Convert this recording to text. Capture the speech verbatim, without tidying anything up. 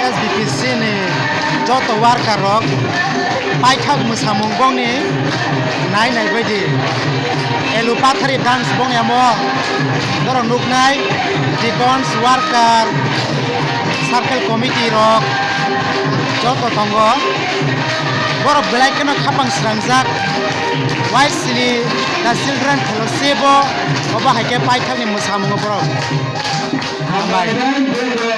S B P C ni joto worker rok paithak mwsamung bongni nai nai baidi. Elu pathari dance bong yamo norok nuknai, deacons, worker, circle committee rok joto tongo. Borok belai kheno khapang srangjak. Waisili the children fellowship o obo hai khe paithakni mwsamungo borok. Hambai.